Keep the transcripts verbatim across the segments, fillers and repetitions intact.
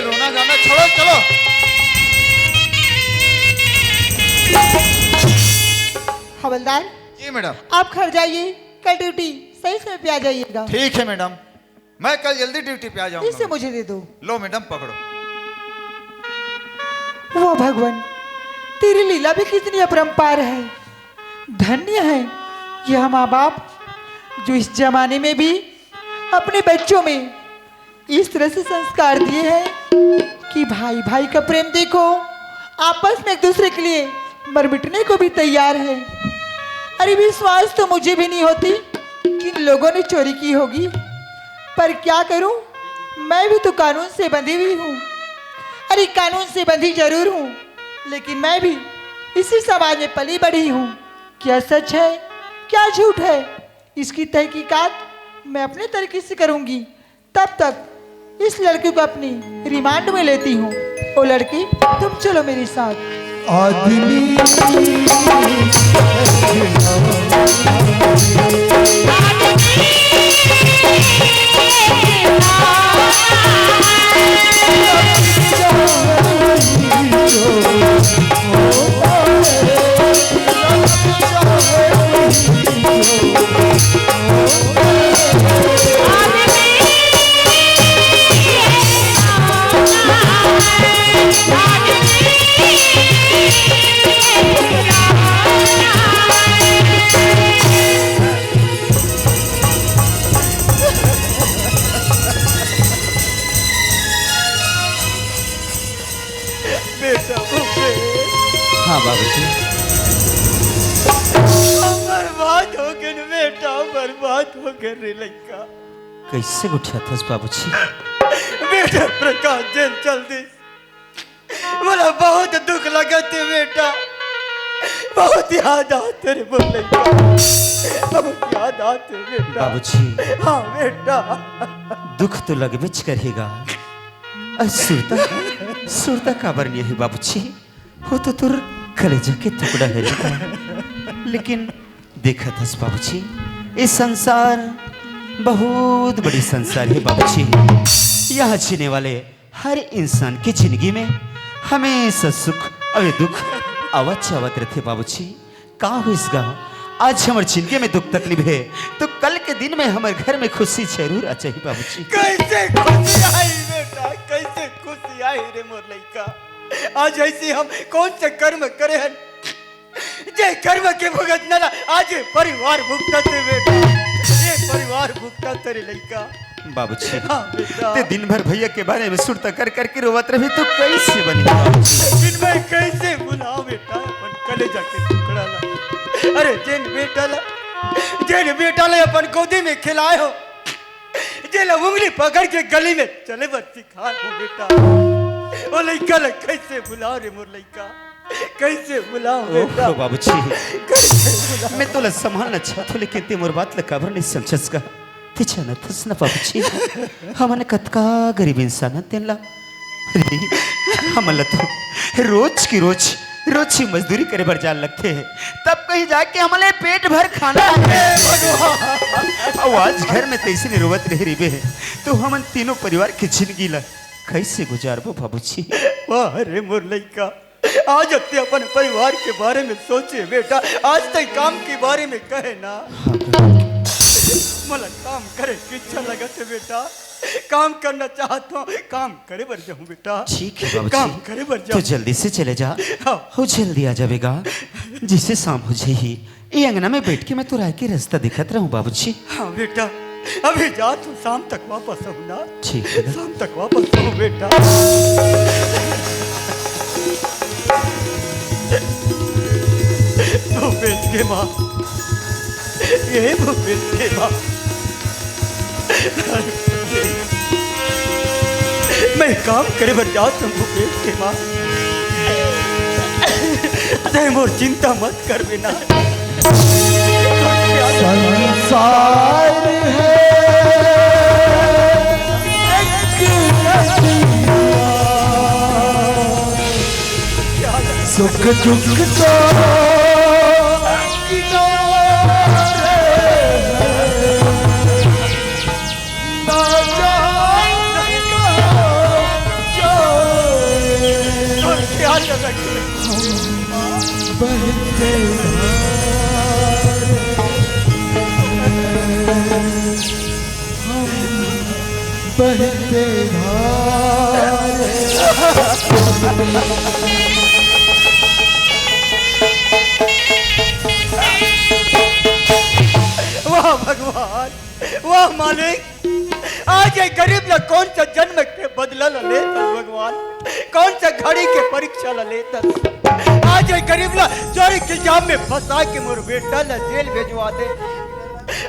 रोना गाना छोड़ो, चलो। हवलदार, जी मैडम। आप घर जाइए, कल ड्यूटी सही समय पे आ जाइएगा। ठीक है मैडम, मैं कल जल्दी ड्यूटी पे आ जाऊंगा। इसे मुझे दे दो। लो मैडम, पकड़ो। वाह भगवान, तेरी लीला भी कितनी अपरंपार है। धन्य है यह माँ बाप, जो इस जमाने में भी अपने बच्चों में इस तरह से संस्कार दिए हैं कि भाई भाई का प्रेम देखो, आपस में एक दूसरे के लिए मर मिटने को भी तैयार है। अरे, विश्वास तो मुझे भी नहीं होती कि इन लोगों ने चोरी की होगी, पर क्या करूं, मैं भी तो कानून से बंधी हुई हूँ। अरे, कानून से बंधी जरूर हूँ, लेकिन मैं भी इसी समाज में पली बढ़ी हूँ। क्या सच है, क्या झूठ है, इसकी तहकीकात मैं अपने तरीके से करूंगी। तब तक इस लड़की को अपनी रिमांड में लेती हूँ। ओ लड़की, तुम चलो मेरे साथ। आदमी बेटा भूपेश। हाँ बाबूजी। बर्बाद हो गए बेटा, बर्बाद हो गए रे लइका। कैसे उठा थस बाबूजी? बेटा प्रकाश जेल चल दी। मोला बहुत दुख लगत हे बेटा, बहुत याद आत हे रे मोर लइका, बहुत याद आत हे बेटा। बाबूजी। हाँ बेटा। दुख तो लगबेच करेगा। अ, सुरता, सुरता काबर नहीं है बाबूजी? वो तो तोर कलेजा के टुकड़ा है बेटा। लेकिन देखत हस बाबूजी, ये संसार बहुत बड़ी संसार है बाबूजी। यहाँ जीने वाले हर इंसान के जिंदगी में हमेशा सुख अउ दुख आवत जावत रहिथे बाबूजी। का होइस गा? आज हमर जिंदगी में दुख तकलीफ हे, तो कल के दिन में हमर घर में खुशी जरूर आ जाही बाबूजी। कैसे खुशी आई बेटा, कैसे खुशी आई रे मोर लइका? आज ऐसी हम कौन से कर्म करे हन, जे कर्म के भुगतना ला आज ये परिवार भुगतत हे बेटा, ये परिवार भुगतत हे रे लइका। बाबूजी, हाँ बेटा। ते दिन भर भैया के बारे में सुरता कर करके रोवत रहे तो कैसे बनी बाबूजी? दिन में कैसे भुलाओ बेटा अपन कलेजा के टुकड़ा ला? अरे जेन बेटा ला, जेन बेटा ला अपन गोदी में खिलाए हो, जेला उंगली पकड़ के गली में चले बर सिखाए हो बेटा, ओ लइका ला कैसे भुलाओ रे मोर लइका? कैसे भुलाओ बेटा? ओहो बाबूजी, कैसे भुलाओ? मैं तोला संभालना चाहत हूँ, लेकिन ते मोर बात ला काबर नहीं समझस गा? ते जानत हस ना बाबूजी, हमन कतका गरीब इंसान हन तेन ला। अरे, हमन ला तो रोज की रोज, रोज की मजदूरी करे बर जान लगथे, तब कहीं जाके हमन ला पेट भर खाना हे। अउ आज घर में तइसने रोवत रहे रहिबे, तो हमन तीनों परिवार के जिंदगी ला कैसे गुजारबो बाबूजी? वाह रे मोर लइका, आज तक ते अपन परिवार के बारे में सोचे बेटा, आज तक काम के बारे में कहे ना। हाँ बेटा। मोला काम करे के इच्छा लगत हे बेटा, काम करना चाहत हूँ, काम करे बर जाऊँ बेटा। ठीक है बाबूजी। काम करे बर जाऊँ। तो जल्दी से चले जा। हाँ। हो जल्दी आ जाबे गा, जिसे शाम हो जाही। ये अंगना में बैठ के मैं तो राय के रास्ता दिखत रहूं बाबूजी। हाँ बेटा, अभी जा तू, शाम तक वापस आऊं ना। ठीक है ना? शाम तक वापस आऊं बेटा। भूपेश के माँ, ये भूपेश के माँ। मैं काम करे बर जात हूँ भूपेश के माँ। तय मोर चिंता मत कर बिना। संसार है एक नदिया, सुख दुख तो किनारे हैं। ना जाने कहाँ जा बहते धारे, हम बहते धारे। वाह भगवान, वाह मालिक, आज ये गरीब ला कौन सा जन्म के बदला ला लेत हस भगवान, कौन सा घड़ी के परीक्षा ला लेत हस। आज ये गरीब ला चोरी के इल्जाम में फंसा के मोर बेटा ला जेल भेजवा दे।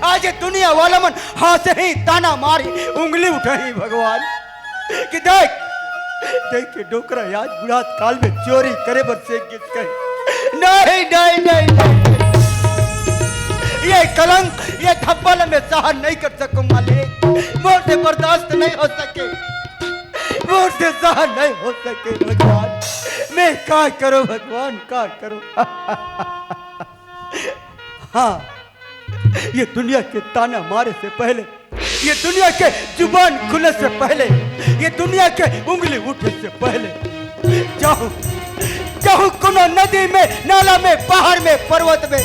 आज ये दुनिया वाला मन हंसही, ताना मारही, उंगली उठाही भगवान, कि देख, देख ये डोकरा आज बुढ़ात काल में चोरी करे बर सीख गे। नहीं, नहीं, नहीं, नहीं। ये कलंक, ये धब्बा ला मैं सहन नहीं कर सकूं मालिक। मोर से बर्दाश्त नहीं हो सके, मोर से सहन नहीं हो सके भगवान। मैं का करूं भगवान, का करूं? हाँ, ये दुनिया के ताना मारे से पहले, ये दुनिया के जुबान खुले से पहले, ये दुनिया के उंगली उठे से पहले जाहूं, जाहूं कोनो नदी में, नाला में, पहाड़ में, पर्वत में,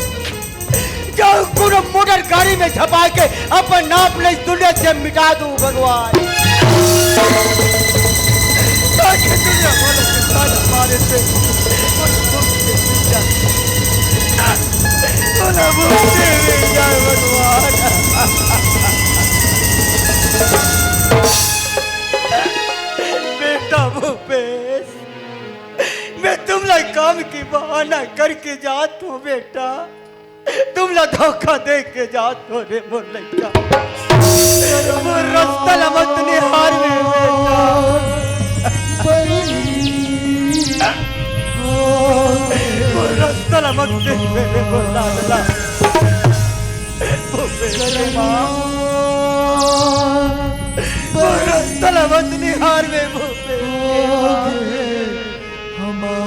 जाहूं कोनो मोटर गाड़ी में झपा के अपन नाम ला इस दुनिया से मिटा दूं भगवान। ताकि दुनिया वालों के ताना मारे से भोला भूपेश मिल जाए भगवान। बेटा भूपेश, मैं तुम ला काम की बहाना करके जात हूँ बेटा, तुम ला धोखा दे के जात हूँ रे मोर लइका। मोर रस्ता ला मत निहार रे बेटा। मोर रस्ता ला मत देख रे मोर लाडला। भूपेश के माँ, मोर रस्ता ला मत निहार रे भूपेश के माँ।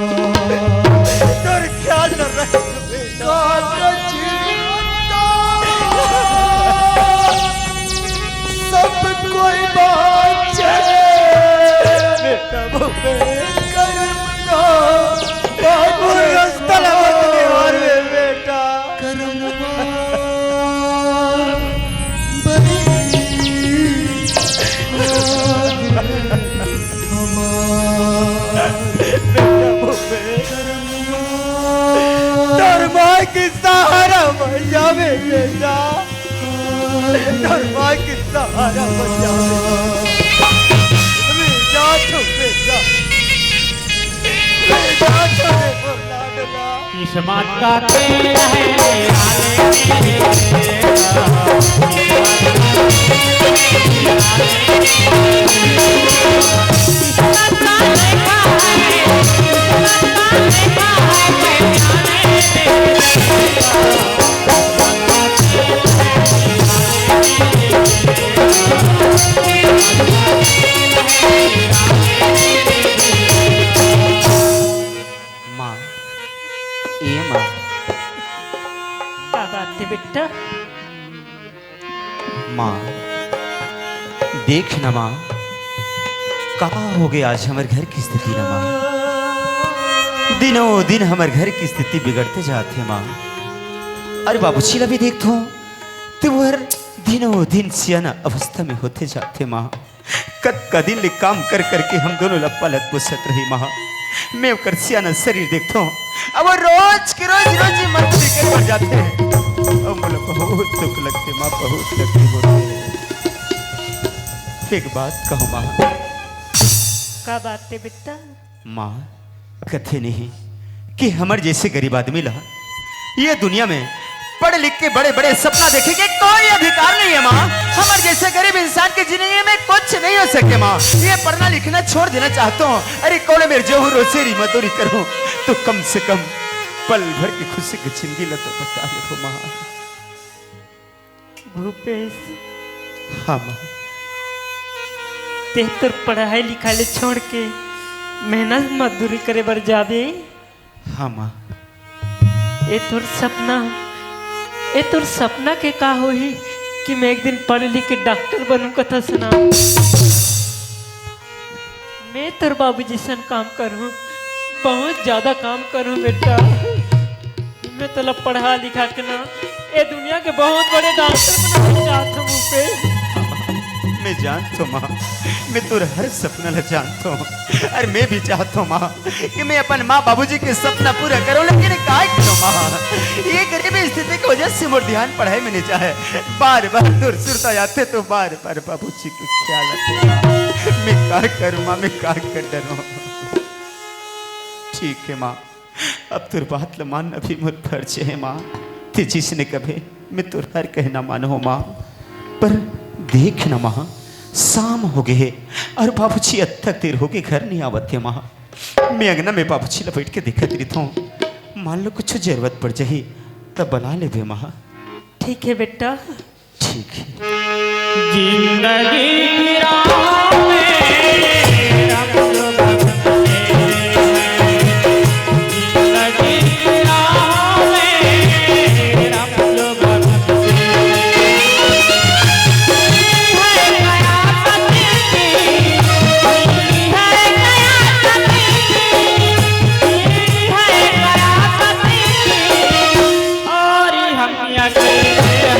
तोर ख्याल न रख बेटा। सब कोई बाँचे। बेटा भूपेश। कर्म का बाँचे। रस्ता ला मत निहार रे बेटा। कर्म बनी हमार। बेटा भूपेश। तोर माँ के सहारा बन जाबे बेटा। तोर माँ के सहारा बन जाबे। बेटा, चुप बेटा। बेटा, चुप रे, बोला ना। किस्मत का खेल है निराले। माँ, ए माँ। का बात है बेटा? माँ, देख न माँ, का हो गया आज हमर घर की स्थिति न माँ। दिनों दिन हमर घर की स्थिति बिगड़ते जात हे माँ। अरे बाबूजी ला भी देखथों, ते हर दिनों दिन सियाना अवस्था में होते जात हे माँ। कतका दिन ले काम कर करके हम दोनों ला पालत पोसत रहे माँ। मैं ओकर सियाना शरीर देखथों, अब वो रोज के रोज, रोज ही मन बिगड़ बढ़ जाथे। अब मोला बहुत दुख लगथे माँ, बहुत तकलीफ होथे। एक बात कहूँ माँ। का बात हे बेटा? माँ, कथे नहीं कि हमर जैसे गरीब आदमी ला ये दुनिया में पढ़ लिख के बड़े बड़े सपना देखे के कोई अधिकार नहीं है माँ। हमर जैसे गरीब इंसान के जिंदगी में कुछ नहीं हो सके माँ। ये पढ़ना लिखना छोड़ देना चाहता हूँ। अरे कौन मेरे जो हूँ रोसेरी मजदूरी करूँ, तो कम से कम पल भर की खुशी की जिंदगी ला तो बचा ले माँ। भूपेश। हाँ माँ। ते तोर पढ़ाई लिखाई ले छोड़ के मेहनत मजदूरी करे बर जाबे। हाँ माँ। ए तोर सपना, ए तोर सपना के का होही कि मैं एक दिन पढ़ लिख के डॉक्टर बनूं कथा सुना। मैं तोर बाबू जैसन काम करूं। बहुत ज्यादा काम करूं बेटा। मैं तोला पढ़ा लिखा के ना, ए दुनिया के बहुत बड़े डॉक्टर बनाना चाहत हूं भूपेश। मैं जानत हूं माँ, मैं तोर हर सपना ला जानत हूं। अरे मैं भी चाहत हूं माँ कि मैं अपन माँ बाबूजी के सपना पूरा करूं, लेकिन काय करूं माँ, ये गरीबी स्थिति की वजह से मोर ध्यान पढ़ाई में नहीं जाए। बार बार तोर सुरता आथे तो बार बार बाबूजी के ख्याल आथे। मैं का करूं माँ, मैं का कर डरूं। ठीक है माँ, अब तोर बात ल मानना भी मोर फर्ज है माँ। ते जिसने कभे मैं तोर हर कहना मानो माँ। पर देख ना माँ, शाम हो गए हे और बाबूजी अतक देर हो गए घर नहीं आवत हे माँ। मैं अंगना में बाबूजी ल बैठ के देखत रहिथों, मान लो कुछ जरूरत पड़ जाही तब बला लेबे माँ। ठीक है बेटा। ठीक है। जिंदगी की राह में रब जो बख्शे हैं, जिंदगी की राह में रब जो बख्शे हैं, है कयामत की, है कयामत की, है कयामत की। और हम अकेले हैं,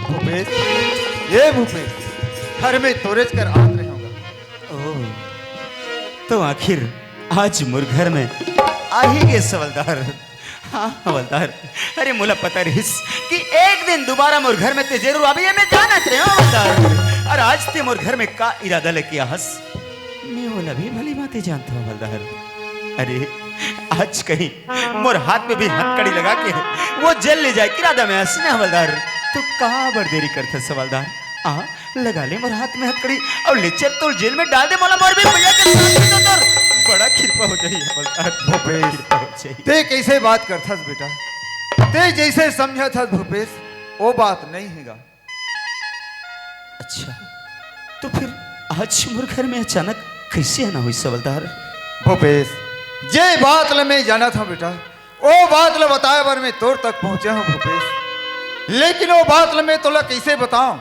भूपेश, ये भूपेश, घर में तोरेच कर आत रहे होगा। ओह, तो आखिर आज मोर घर में आ ही गए हवलदार। हाँ हवलदार, अरे मोला पता रहिस कि एक दिन दोबारा मोर घर में ते जरूर आबे, ये मैं जानत रहे हवलदार। और आज ते मोर घर में का इरादा लेके आहस, मैं ओला भी भली भांति जानत हवलदार। अरे आज कहीं मोर हाथ में भी हथकड़ी लगा के वो जेल ले जाए के इरादा में आस ना हवलदार। तू का बड़ देरी करथस हवलदार? आ, लगा ले मोर हाथ में हथकड़ी और ले चल तोर जेल में डाल दे मोला मोर भी भैया के साथ में तो तोर बड़ा कृपा हो जाही हवलदार। भूपेश, कृपा हो जाही। ते कैसे बात करथस बेटा? ते जैसे समझत हस भूपेश, वो बात नहीं हैगा। अच्छा, तो फिर आज मोर घर में अचानक कैसे आना होइस हवलदार? भूपेश, जे बात ल मैं जानत हूँ बेटा, ओ बात ल बताए बर मैं तोर तक पहुँचे हूँ भूपेश, लेकिन ओ बात ल मैं तोला कैसे बताऊँ?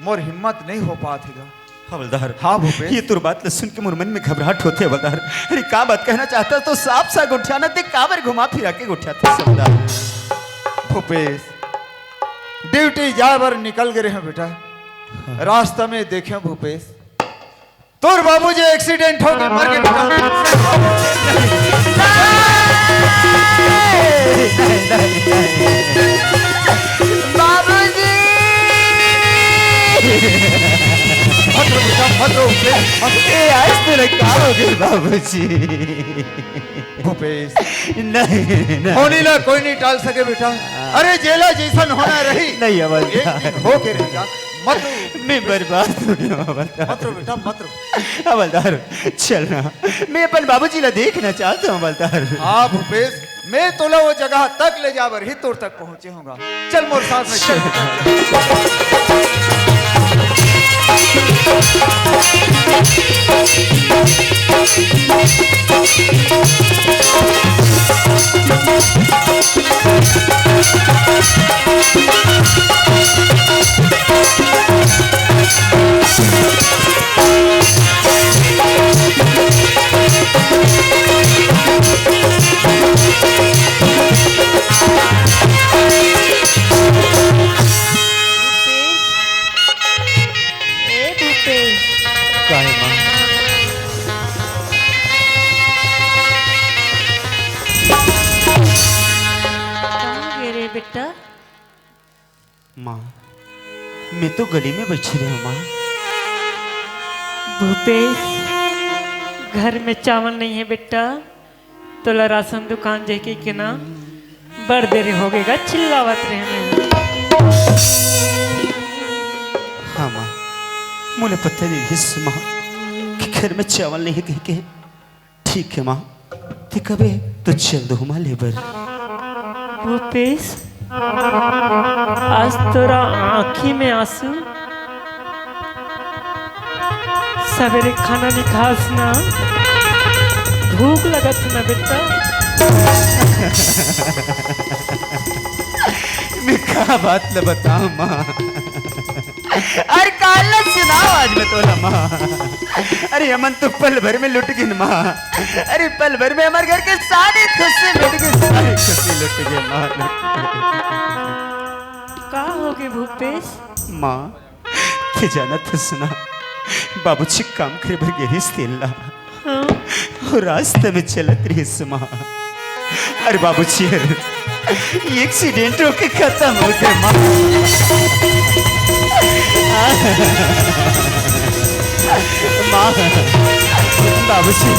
मोर हिम्मत नहीं हो पात हे गा। हवलदार, हाँ भूपेश। ये तोर बात ल सुन के मोर मन में घबराहट होथे हवलदार। अरे का बात कहना चाहथस तो साफ साफ गोठिया ना, ते काबर घुमा फिरा के गोठियाथस हवलदार? भूपेश, ड्यूटी जाए बर निकल गए हैं बेटा। हाँ। रास्ता में देखे भूपेश, तोर बाबूजी एक्सीडेंट होके मर गए बेटा। बाबूजी। मत रो बेटा, मत रो, मत रो। ए, आज तोला का हो गए बाबूजी? भूपेश, नहीं, नहीं। होनी ला कोई नहीं टाल सके बेटा। हाँ। अरे जेला जैसन होना रही, नहीं, हवलदार। एक दिन हो के रहेगा। मत रो। मैं बर्बाद हो गया हूँ, हवलदार। मत रो बेटा, मत रो। हवलदार, चल ना, मैं अपन बाबूजी ला देखना चाहता हूँ, हवलदार। हाँ भूपेश, मैं तोला वो जगह तक ले जाए बर ही तोर तक पहुँचे हूँ। चल मोर साथ में, चल, चल, चल। ए भूपेश। काहे माँ? कहाँ गे रे बेटा? माँ, मैं तो गली में बैठी रहे हूँ माँ। भूपेश, घर में चावल नहीं है बेटा, तोला राशन दुकान जाके के ना बड़ देरी हो गई गा, चिल्लावत रहे मैं। हाँ माँ, मोला पता नहीं रिहिस माँ कि घर में चावल नहीं है कह के। ठीक है माँ, ते कबे तो चल दो माँ लेबर। भूपेश, आज तोरा आँखी में आंसू, सवेरे खाना नहीं खास ना, भूख लगत हे ना बेटा। मैं का बात ल बतावं माँ। अरे काला सुनावं आज मैं तोला माँ। अरे हमन तो पल भर में लुट गिन माँ। अरे पल भर में हमर घर के सारी खुशी मिट गे, सारी खुशी लुट गे माँ, लुट गे। का होगे भूपेश? माँ, ते जानत हस ना, बाबूजी काम करे बर गे रिहिस तेन ला। हाँ। अउ रास्ता में चलत रिहिस माँ। अरे बाबूजी, अरे, एक्सीडेंट होके खतम होगे माँ। माँ, बाबूजी,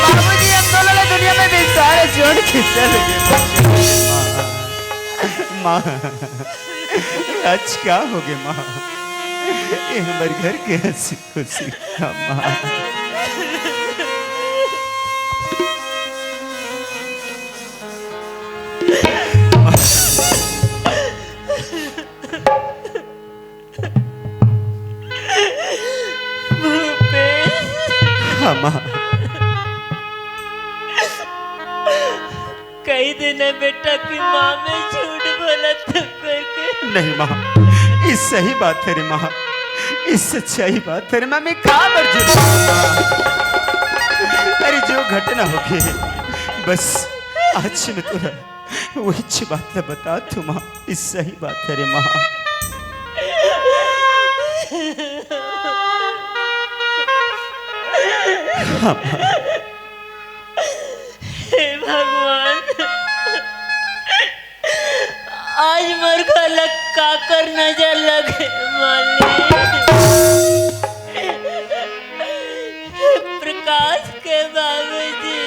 बाबूजी, हम दोनों ला दुनिया में बिसारे छोड़ के चल गे। माँ, आज का होगे माँ? ये हमर घर के हंसी खुशी का माँ। भूपेश। हाँ माँ। कहि दे ना बेटा कि माँ मैं झूठ बोलत हंव करके। नहीं माँ, ये सही बात हे रे माँ, ये सच्चाई बात हे रे माँ, मैं का बर झूठ बोलंव माँ? अरे जो घटना होगे, बस आज मैं तोला वहीच बात ला बतात हंव माँ, ये सही बात हे रे माँ। हाँ माँ। हे भगवान, आज मोर घर ला काकर नजर लगे मालिक। प्रकाश के बाबूजी,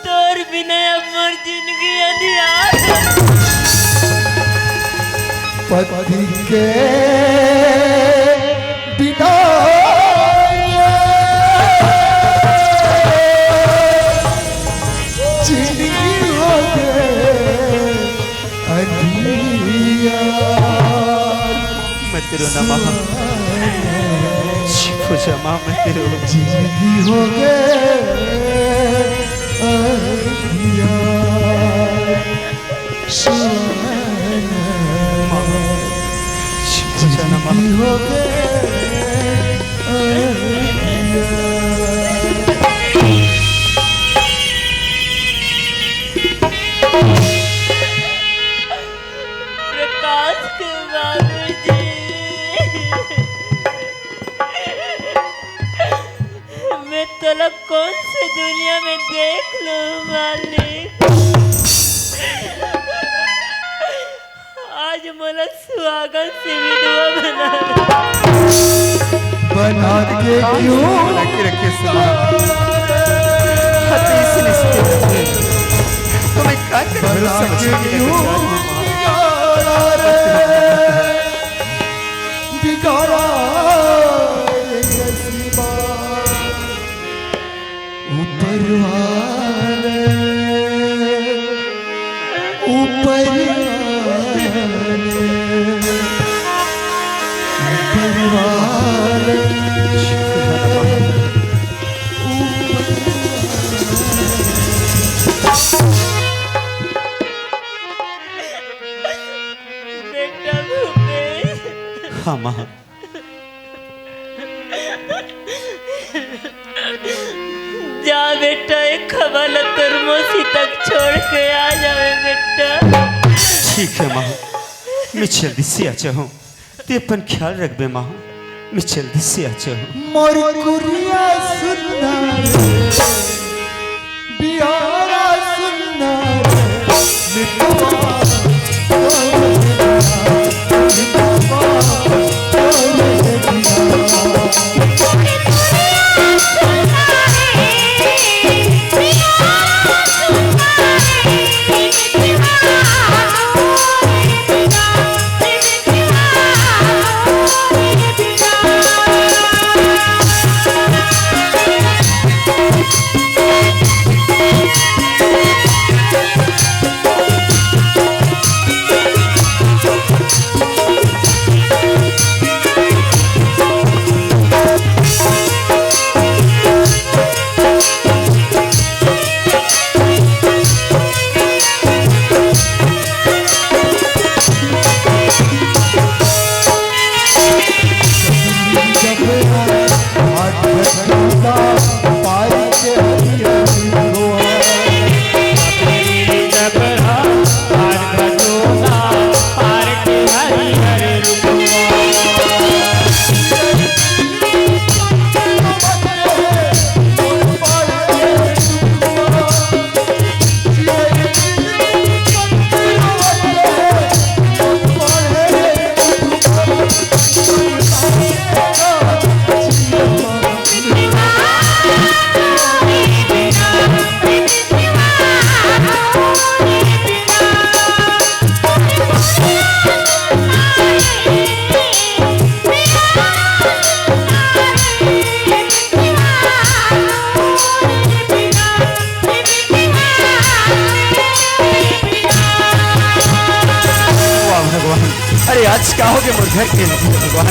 तोर बिना अब मोर जिंदगी अंधियार हे। पति के बिना जिंदगी होगे अंधियार। मत रो ना माँ। चुप हो जा माँ, मत रो। जिंदगी होगे अंधियार। माँ, चुप हो जा ना माँ। जिंदगी होगे अंधियार। प्रकाश के बाबूजी, मैं तोला कौन से दुनिया में देख लूं मालिक। आज मोला सुहागन से विधवा बना दे। बना के क्यों? बना के रखे सुहागन। हतीश रिश्ते रखे। तुम्हें का कर भरोसा बना के क्यों? बिगाड़ा रे, बिगाड़ा रे नसीबा। ऊपर वाले, ऊपर वाले, ऊपर वाले, ऊपर वाले। बेटा भूपेश। हाँ माँ। जा बेटा, एक खबर ला तोर मौसी तक छोड़ के आ जावे बेटा। ठीक है माँ, मैं जल्दी से आ जाऊँ। ते अपन ख्याल रखबे माँ, मैं जल्दी से आ जाऊँ। मोर कुरिया सुंदर। बिहारा सुंदर मितवा, तोरे बिना, मितवा, तोरे बिना। भगवान। अरे आज का होगे मोर घर के हंसी भगवान।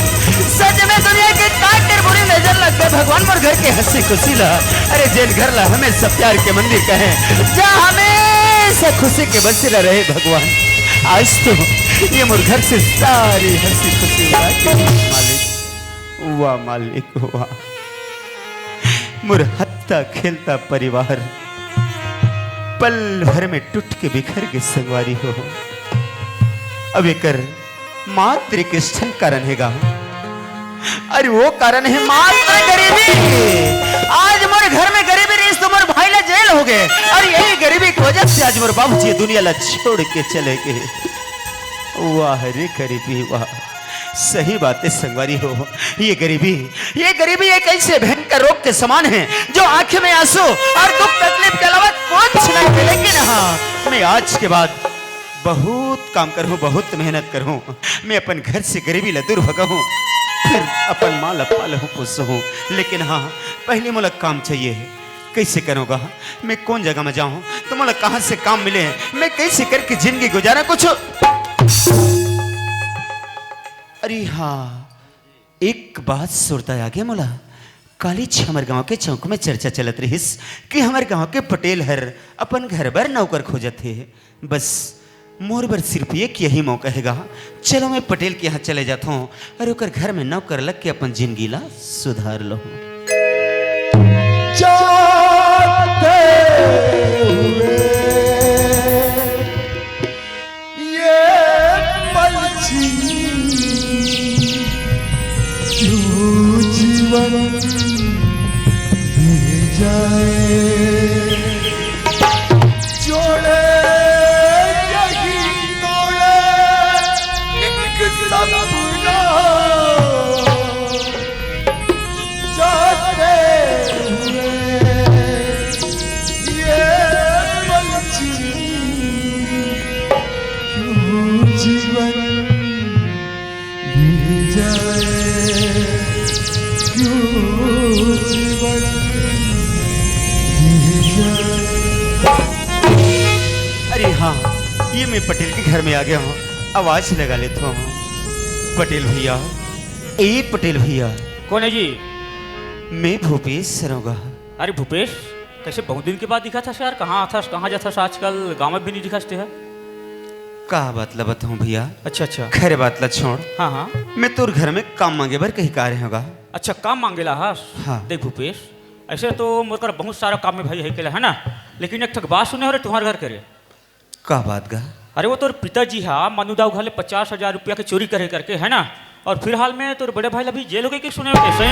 सच में दुनिया के काकर बुरी नजर लग गए भगवान मोर घर के हंसी खुशी ला। अरे जेन घर ला हमेशा प्यार के मंदिर कहे, जहाँ हमेशा खुशी के बसेरा रहे भगवान। आज तो ये मोर घर से सारी हंसी खुशी उड़ा के मालिक, वाह मालिक वाह। मोर हंसता खेलता परिवार पल भर में टूट के बिखर के संगवारी हो। अब एकर मात्र एक ठन कारण हे गा। अरे वो कारण हे मात्र गरीबी। आज मोर घर में गरीबी रहिस तो मोर भाई ला जेल हो गए। अरे यही गरीबी की वजह से आज मोर बाबूजी दुनिया ला छोड़ के चले गए। वाह रे गरीबी वाह। सही बात हे संगवारी हो, ये गरीबी, ये गरीबी एक ऐसे भयंकर रोग के समान हे जो आंखें में आंसू और दुख तकलीफ के अलावा कुछ नहीं दे। लेकिन हाँ, मैं आज के बाद बहुत काम करूँ, बहुत मेहनत करूँ, मैं अपन घर से गरीबी ला दूर भगाहूँ, फिर अपन माँ ला पालहूँ पोसहूँ। लेकिन हाँ, पहले मोला काम चाहिए। कैसे करूँगा? मैं कौन जगह में जाऊँ? तो मोला कहाँ से काम मिले? मैं कैसे करके जिंदगी गुजारा कुछ? अरे हाँ, एक बात सुरता आ गया मोला। कालीच हमर गांव के चौक में चर्चा चलत रहिस कि हमर गांव के पटेल हर अपन घर बर नौकर खोजत हे। बस मोर बर सिर्फ एक यही मौका हे गा। चलो मैं पटेल के यहाँ चले जात हूँ और ओकर घर में नौकर लग के अपन जिंदगी ला सुधार लहूँ। जाते हुए ये पल क्यों जीवन दे जाए। जोड़े यही तोड़े एक सपना। जाते हुए ये पल क्यों जीवन दे जाए, क्यों जीवन दे जाए। अरे हाँ, ये मैं पटेल के घर में आ गया हूँ। आवाज लगा लेता हूँ। पटेल भैया, ए पटेल भैया। कौन है जी? मैं भूपेश सरोगा। अरे भूपेश, कैसे बहुत दिन के बाद दिखा था यार? कहाँ था, कहाँ जाता था आजकल? गाँव में भी नहीं दिखा थे। का बात ला बताऊं भैया? अच्छा, अच्छा। खैर बात ला छोड़। हाँ, हाँ। मैं तोर घर में काम मांगे बर कही का रहे होगा। अच्छा, काम मांगेला हस? हाँ। देख भूपेश, ऐसे तो मोर कर बहुत सारा काम में भाई है केला, है ना, लेकिन एक ठक बात सुने हो रे तुम्हारे घर के रे। का बात गा? अरे वो तोर पिताजी हा मनुदाऊ घर ले पचास हजार रुपया के चोरी करे करके, है ना, और फिलहाल में तोर बड़े भाई ला भी जेल हो गए कि सुने हो कैसे?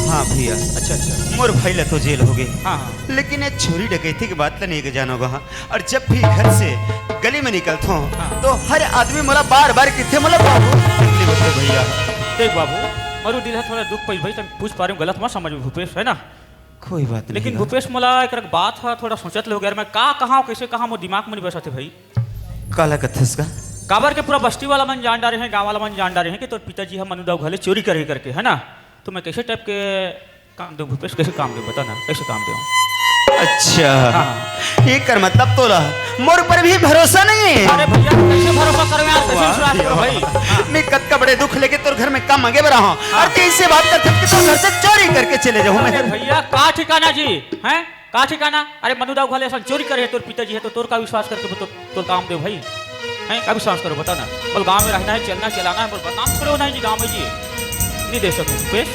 हाँ भैया। अच्छा, अच्छा। मोर भाई ला तो जेल हो गए। हाँ, हाँ। लेकिन ये चोरी डकैती के बात ला नहीं के जानो गा। और जब भी घर से गली में निकलता हूँ, हाँ। तो हर आदमी मोला बार बार किथे मोला बहुत तकलीफ होते भैया। देख बाबू, मरु दिल है थोड़ा दुख पई भाई, तुम पूछ पा रहे हो, गलत मत समझ भूपेश, है ना? कोई बात नहीं लेकिन बा। भूपेश, मोला एक बात ह, थोड़ा सोचत ले हो गया, मैं का कहा, कैसे कहा, मोर दिमाग में नहीं बसत हे भाई। काला कथस का? काबर के पूरा बस्ती वाला मन जान डारे हैं, गांव वाला मन जान डारे हैं कि तोर पिताजी ह मनुदाऊ घर ले चोरी करे करके, है ना? तो मैं कैसे टाइप के काम दूं भूपेश, कैसे काम दूं, बता ना, कैसे काम दूं? अच्छा, हाँ। एकर मतलब तोला मोर पर भी भरोसा नहीं है। अरे भैया, कैसे भरोसा करो यार, कैसे वाह, विश्वास करो भाई? वाह। हाँ। मैं कतका बड़े दुख लेके तोर घर में काम मांगे बर रहा हूँ, हाँ। और तू ऐसे बात करते कि तोर घर से चोरी करके चले जाऊँ मैं। अरे भैया, का ठिकाना जी, हैं? का ठिकाना? अरे मनुदाऊ घर ले ऐसा चोरी करे है तोर पिताजी है, तो तोर का विश्वास करके तो, तोर काम दे भाई? हैं, का विश्वास करो, बता ना। बोल गांव में रहना है, चलना चलाना है, बोल बदनाम थोड़े होना है जी गांव में जी। नहीं दे सकूं भूपेश,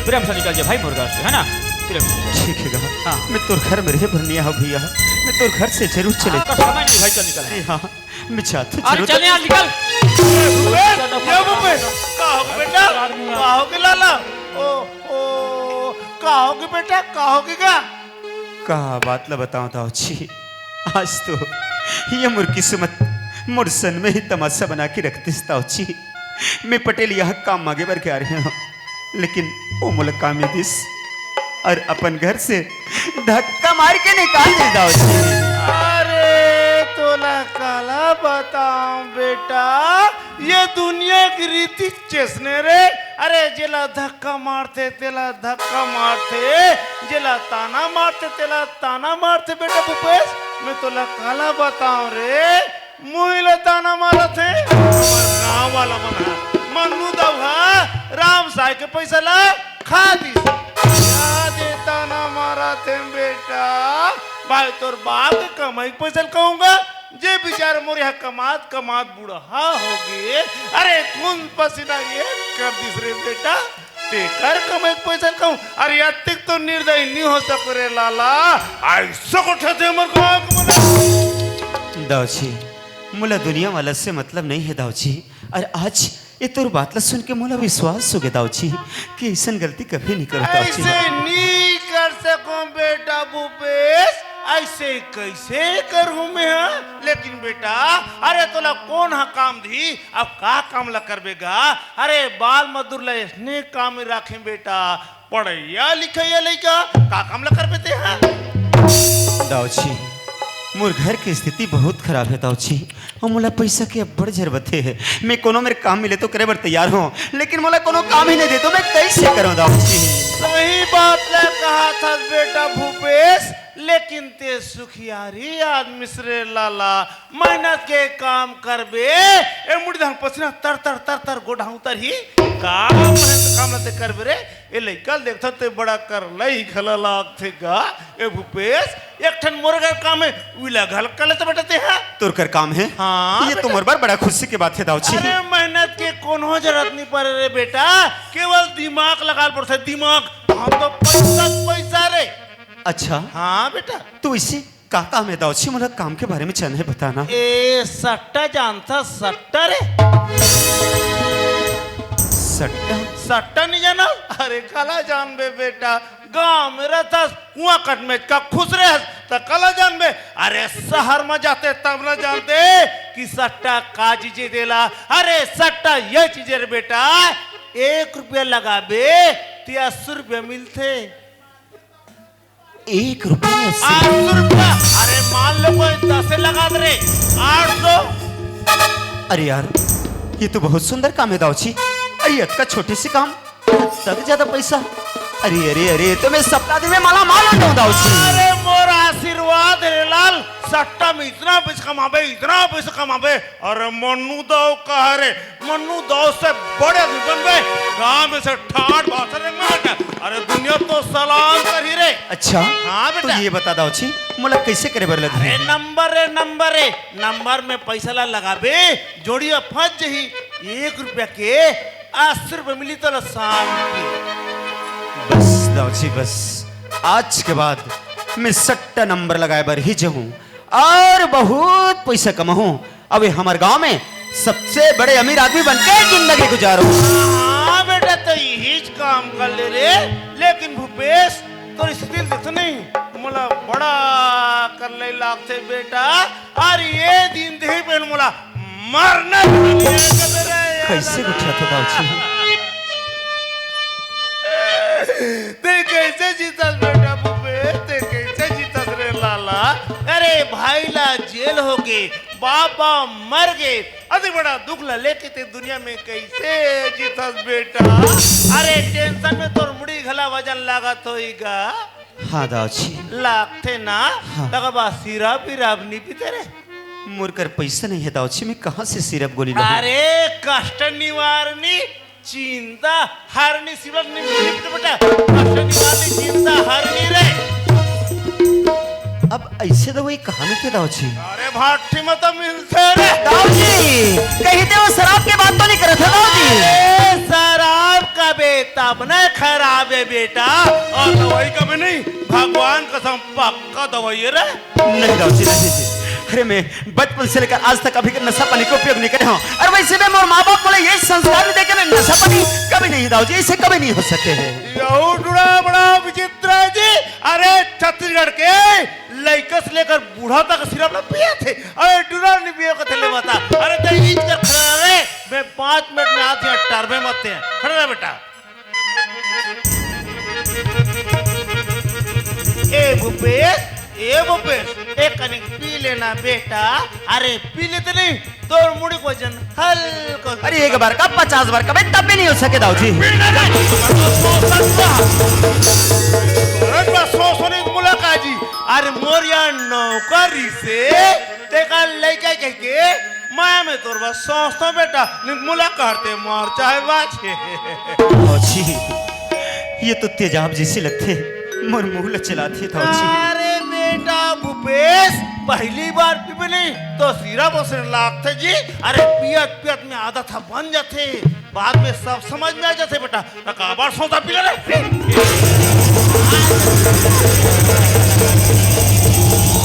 प्रेम से निकल जाए भाई मोर घर से, है ना? प्रेम से। ठीक है गा। हाँ। मैं तोर घर में रहे भरनिया हूँ भैया, मैं तोर घर से जरूर चले। हाँ, तो समय नहीं भाई, चल निकल। अरे हाँ, मैं चाहता अरे जरूर चल यार, निकल। ए, भूपेश, चल, ये भूपेश, का हो गया बेटा? का हो गया लाला? ओ, ओ, का हो गया बेटा? का हो गया? का बात ला बताऊं दाऊ जी, आज तो ये मोर किस्मत मोर सन में ही तमाशा बना के रख दिस दाऊ जी। मैं पटेल यहाँ काम मांगे बर के आ रहे हूँ, लेकिन वो मोला काम ही दिस और अपन घर से धक्का मार के निकाल दिस दाऊ जी। अरे तोला काला बताऊं बेटा, ये दुनिया की रीति चेसने रे। अरे जेला धक्का मारथे तेला धक्का मारथे, जेला ताना मारथे तेला ताना मारथे बेटा भूपेश। मैं तोला काला बताओं रे, मुही ला ताना मारत हे। हमर गांव वाला मन ह, मन्नू दाऊ ह राम साय के पैसा ला खा दिस। या दे ताना मारत हे बेटा। भाई तोर बाप के कमाई के पैसा ल कहूंगा, जे बेचारा मोर यहाँ कमात कमात बूढ़ा होगे। अरे खून पसीना एक कर दिस रे बेटा। तेकर कमाई के पैसा ल कहूं, अरे अतिक तो निर्दयी नहीं हो सको रे लाला। ऐसा को ठते मर को आंख मना। दाऊ जी, मोला दुनिया वाला से मतलब नहीं है दाऊ जी। अरे आज ये तोर बात ला सुन के मोला विश्वास हो गया दाऊ जी कि ऐसन गलती कभी नहीं करो दाऊ जी। ऐसे नहीं कर सको बेटा भूपेश, ऐसे कैसे करूं मैं, हाँ? लेकिन बेटा, अरे तोला कौन हा काम दी, अब का काम ला करबे गा? अरे बाल मजदूर ला ऐसने काम में राखे बेटा, पढ़ैया लिखैया लइका, का काम ला करबे ते हा? दाऊ जी, मोर घर के स्थिति बहुत खराब है दाऊ जी, अउ मोला पैसा के अब्बड़ जरूरत है। मैं कोनो मेर काम मिले तो करे बर तैयार हूँ, लेकिन मोला कोनो काम ही नहीं दे तो मैं कैसे करूँ दाऊ जी? सही बात ला कहा था बेटा भूपेश, लेकिन ते सुखियारी आदमी से रे लाला, मेहनत के काम करबे, ए मुड़ी धान पसीना तर तर तर तर गोडाऊं तर ही, का मेहनत काम ला ते करबे रे? ए लइका ल देखथन ते बड़ा करलई घला लागथे गा। ए भूपेश, एक ठन मोर घर काम है, उला घल कर लेते बेटा ते हा। तोर कर काम है? हाँ, ये तो बेटा। मोर बर बड़ा खुशी के बात है दाऊ जी। अरे मेहनत के कोनो जरूरत नहीं पड़े रे बेटा, केवल दिमाग लगा पड़थे, दिमाग। हम तो पैसा पैसा रे। अच्छा। हाँ बेटा। तो इसी का काम है दाऊ जी, मोला काम के बारे में चन है बताना। ए सट्टा जानता सट्टा रे? सट्टा? सट्टा नहीं जाना? अरे काला जानबे बेटा, गांव में रहता कुआं कट में का खुश रहे त काला जानबे। अरे शहर में जाते तब ना जानते कि सट्टा का चीजे देला। अरे सट्टा ये चीजे रे बेटा, एक रुपया लगाबे तो अस्सी रुपया मिलथे। एक रुपया अस्सी? आठ सौ रुपया। अरे मान लो कोई दस लगा दे रे, आठ सौ। अरे यार, ये तो बहुत सुंदर काम है दाऊ जी। अरे अतका छोटे से काम, तक ज्यादा पैसा। अरे अरे अरे, तो मैं सपना दिन में माला माल हो जाऊं दाऊ जी। अरे मोर आशीर्वाद रे लाल, सट्टा में इतना पैसा कमाबे, इतना पैसा कमाबे। अरे मन्नू दाऊ कहा रे, मन्नू दाऊ से बड़े आदमी बनबे, गांव में से ठाठ भाषा रंग में बेटा। अरे दुनिया तो सलाम करही रे। अच्छा, हाँ तो बेटा। ये बता दाऊ जी, मोला कैसे करे बर लगही? अरे नंबर रे नंबर रे, नंबर में पैसा ला लगाबे, जोड़िया फंस जही, एक रुपया के अस्सी रुपया मिली तोला शाम के। बस दाऊ जी बस, आज के बाद मैं सट्टा नंबर लगाए बर ही जाऊं और बहुत पैसा कमाऊं। अबे हमर गांव में सबसे बड़े अमीर आदमी बन के जिंदगी गुजारो। हाँ बेटा, तो यही काम कर ले रे। लेकिन भूपेश, तोर स्थिति देख नहीं, मोला बड़ा करले लागथे बेटा। और ये दिन देही पहले मोला मरना चाहिए कहते रे यार। कैसे गुठिया था दाऊ जी? ते कैसे जीतस बेटा भूपेश, ते कैसे जीतस रे लाला? अरे भाई ला जेल हो गे, बाबा मर गे, अति बड़ा दुख ला लेके ते दुनिया में कैसे जीतस बेटा? अरे टेंशन में तोर मुड़ी घला वजन लागत होई गा। हाँ दाऊ जी। लागथे ना? हाँ। तक बा सिरप विरप नी पीते रे? मोर कर पैसा नहीं है दाऊ जी, मैं कहाँ से सिरप गोली लाऊं? अरे कष्ट निवारणी चिंता हरणी सिरप नहीं मिलत बेटा, कष्ट निवारणी चिंता हरणी रे। अब ऐसे दवाई कहाँ मिलथे दाऊ जी? अरे भाटी में तो मिलथे रे। दाऊ जी, कहीं ते वो शराब के बात तो नहीं करत है दाऊ जी? अरे शराब का बे तब न खराब है बेटा, और दवाई का भी नहीं, भगवान कसम पक्का दवाई है रे। नहीं दाऊ जी, नहीं जी। अरे मैं बचपन से लेकर आज तक कभी नशा पानी का उपयोग नहीं करे हूँ। और वैसे भी मोर माँ बाप मोला ये संस्कार नहीं देके मैं नशा पानी कभी नहीं दाऊ जी, इसे कभी नहीं हो सके है। यहू टुरा बड़ा विचित्र है जी। अरे छत्तीसगढ़ के लइका से लेकर बूढ़ा तक सिरप ला पियाथे। अरे टुरा नहीं पियो कथे ले बता। अरे ते ईज कर खड़ा रे, मैं पाँच मिनट में आत हूँ, टरबे मत ते। खड़ा रह बेटा। ए भूपेश, ए भूपेश, एक कनिक पी लेना बेटा। अरे पी लेते नहीं, तोर मुड़ी को वजन हल्का। अरे एक बार का पचास बार का भाई, तब भी नहीं हो सके दाऊ जी। पी लेना। अरे बस सौ सौ नहीं मुलाकात जी। अरे मोर यार नौकरी से तेकर लइका कहिके मैं में तोर बर सोचथों बेटा, नित मुला करते मर चाहे बाचे। दाऊ जी, ये तो तेजाब जइसे लगथे, मोर मुंह ल चलाथे दाऊ जी। अरे बेटा भूपेश, पहली बार पीबे नहीं तो सिरा बसने लागथे जी। अरे पियत पियत में आदत ह बन जाथे, बाद में सब समझ में आ जाथे बेटा। त काबर सोचा पी ले रे?